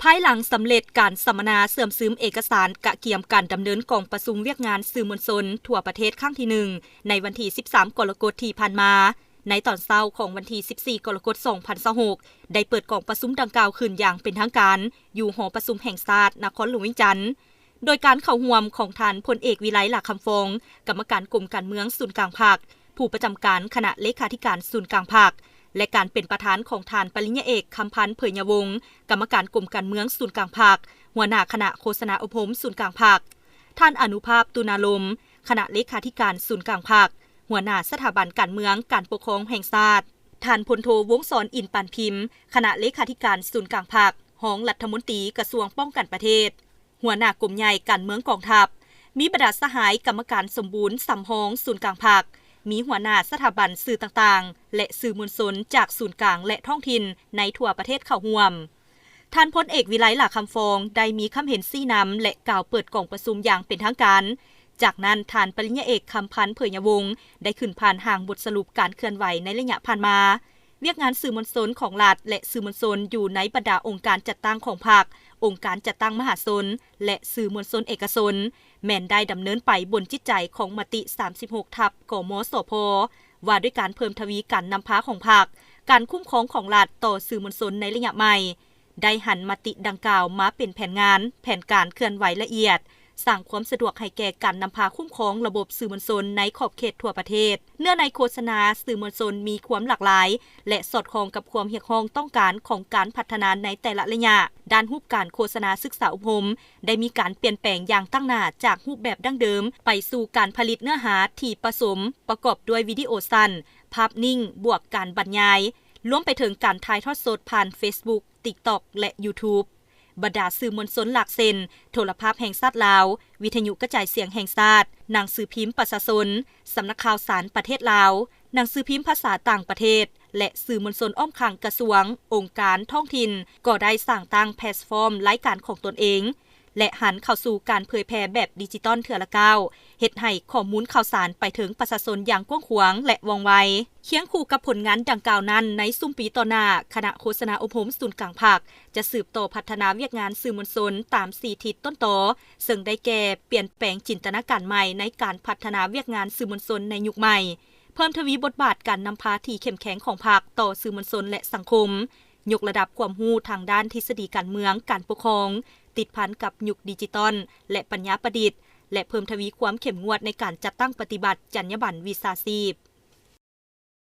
ພາຍຫຼັງສຳເລັດການສຳມະນາເຊື່ອມຊຶມເອກະສານກະກຽມການດຳເນີນກອງປະຊຸມວຽກງານສື່ມວນຊົນທົ່ວປະເທດຄັ້ງທີໜຶ່ງ ໃນວັນທີສິບສາມ ກໍລະກົດທີ່ຜ່ານມາ, ໃນຕອນເຊົ້າຂອງວັນທີສິບສີ່ ກໍລະກົດ ສອງພັນຊາວຫົກ ໄດ້ເປີດກອງປະຊຸມດັ່ງກ່າວຂຶ້ນຢ່າງເປັນທາງການ ຢູ່ຫໍປະຊຸມແຫ່ງຊາດ ນະຄອນຫຼວງວຽງຈັນ. ໂດຍການເຂົ້າຮ່ວມຂອງທ່ານ ພົນເອກ ວິໄລ ຫຼ້າຄຳຟອງ ກຳມະການກົມການເມືອງສູນກາງພັກ, ຜູ້ປະຈຳການຄະນະເລຂາທິການສູນກາງພັກ ແລະ ການເປັນປະທານຂອງທ່ານ ປະລິນຍາເອກ ຄຳພັນ ເຜີຍຍະວົງ ກຳມະການກົມການເມືອງສູນກາງພັກ, ຫົວໜ້າຄະນະໂຄສະນາອົບຮົມສູນກາງພັກ, ທ່ານ ອະນຸພາບ ຕຸນາລົມ ຄະນະເລຂາທິການສູນກາງພັກ, ຫົວໜ້າສະຖາບັນການເມືອງການປົກຄອງແຫ່ງຊາດ, ທ່ານ ພົນໂທ ວົງສອນ ອິນປານພິມ ຄະນະເລຂາທິການສູນກາງພັກ, ຮອງລັດຖະມົນຕີກະຊວງປ້ອງກັນປະເທດ, ຫົວໜ້າກົມໃຫຍ່ການເມືອງກອງທັບ, ມີບັນດາສະຫາຍກຳມະການສົມບູນສຳຮອງສູນກາງພັກ, ມີຫົວໜ້າສະຖາບັນສື່ຕ່າງໆ ແລະ ສື່ມວນຊົນຈາກສູນກາງ ແລະ ທ້ອງຖິ່ນໃນທົ່ວປະເທດເຂົ້າຮ່ວມ. ທ່ານ ພົນເອກ ວິໄລ ຫຼ້າຄຳຟອງ ໄດ້ມີຄຳເຫັນຊີ້ນຳ ແລະ ກ່າວເປີດກອງປະຊຸມຢ່າງເປັນທາງການ. ຈາກນັ້ນ ທ່ານ ປະລິນຍາເອກ ຄຳພັນ ເຜີຍຍະວົງ ໄດ້ຂຶ້ນຜ່ານຮ່າງບົດສະຫຼຸບການເຄື່ອນໄຫວໃນໄລຍະຜ່ານມາ. ວຽກງານສື່ມວນຊົນຂອງລັດ ແລະ ສື່ມວນຊົນຢູ່ໃນບັນດາອົງການຈັດຕັ້ງຂອງພັກ, ອົງການຈັດຕັ້ງມະຫາຊົນ ແລະ ສື່ມວນຊົນເອກະຊົນ ແມ່ນໄດ້ດຳເນີນໄປບົນຈິດໃຈຂອງມະຕິສາມສິບຫົກ ທັບ ກມສພ ວ່າດ້ວຍການເພີ່ມທະວີການນຳພາຂອງພັກ, ການຄຸ້ມຄອງຂອງລັດຕໍ່ສື່ມວນຊົນໃນໄລຍະໃໝ່. ໄດ້ຫັນມະຕິດັ່ງກ່າວມາເປັນແຜນງານ, ແຜນການເຄື່ອນໄຫວລະອຽດ, ສ້າງຄວາມສະດວກໃຫ້ແກ່ການນຳພາຄຸ້ມຄອງລະບົບສື່ມວນຊົນໃນຂອບເຂດທົ່ວປະເທດ. ເນື້ອໃນໂຄສະນາ, ສື່ມວນຊົນມີຄວາມຫຼາກຫຼາຍ ແລະ ສອດຄ່ອງກັບຄວາມຮຽກຮ້ອງຕ້ອງການຂອງການພັດທະນາໃນແຕ່ລະໄລຍະ. ດ້ານຮູບການໂຄສະນາສຶກສາອົບຮົມ ໄດ້ມີການປ່ຽນແປງຢ່າງຕັ້ງໜ້າຈາກຮູບແບບດັ້ງເດີມ ໄປສູ່ການຜະລິດເນື້ອຫາທີ່ປະສົມ ປະກອບດ້ວຍວິດີໂອສັ້ນ, ພາບນິ່ງ ບວກການບັນຍາຍ, ລວມໄປເຖິງການຖ່າຍທອດສົດຜ່ານ Facebook TikTok ແລະ YouTube. ບັນດາສື່ມວນຊົນຫຼັກເຊັ່ນ ໂທລະພາບແຫ່ງຊາດລາວ, ວິທະຍຸກະຈາຍສຽງແຫ່ງຊາດ, ໜັງສືພິມປະຊາຊົນ, ສຳນັກຂ່າວສານປະເທດລາວ, ໜັງສືພິມພາສາຕ່າງປະເທດ ແລະ ສື່ມວນຊົນອ້ອມຂ້າງກະຊວງ, ອົງການທ້ອງຖິ່ນ ກໍໄດ້ສ້າງຕັ້ງແພລດຟອມລາຍການຂອງຕົນເອງ ແລະ ຫັນເຂົ້າສູ່ການເຜີຍແຜ່ແບບດິຈິຕອນເທື່ອລະກ້າວ, ເຮັດໃຫ້ຂໍ້ມູນຂ່າວສານໄປເຖິງປະຊາຊົນຢ່າງກວ້າງຂວາງ ແລະ ວ່ອງໄວ. ຄຽງຄູ່ກັບຜົນງານດັ່ງກ່າວນັ້ນ, ໃນຊຸມປີຕໍ່ໜ້າ, ຄະນະໂຄສະນາອົບຮົມສູນກາງພັກ ຈະສືບຕໍ່ພັດທະນາວຽກງານສື່ມວນຊົນຕາມສີ່ທິດຕົ້ນຕໍ, ເຊິ່ງໄດ້ແກ່ ປ່ຽນແປງຈິນຕະນາການໃໝ່ໃນການພັດທະນາວຽກງານສື່ມວນຊົນໃນຍຸກໃໝ່, ເພີ່ມທະວີບົດບາດການນຳພາທີ່ເຂັ້ມແຂງຂອງພັກຕໍ່ສື່ມວນຊົນ ແລະ ສັງຄົມ, ຍົກລະດັບຄວາມຮູ້ທາງດ້ານທິດສະດີການເມືອງ, ການປົກຄອງ, ຕິດພັນກັບຍຸກດິຈິຕອນ ແລະ ປັນຍາປະດິດ ແລະ ເພີ່ມທະວີຄວາມເຂັ້ມງວດໃນການຈັດຕັ້ງປະຕິບັດຈັນຍາບັນວິຊາຊີບ.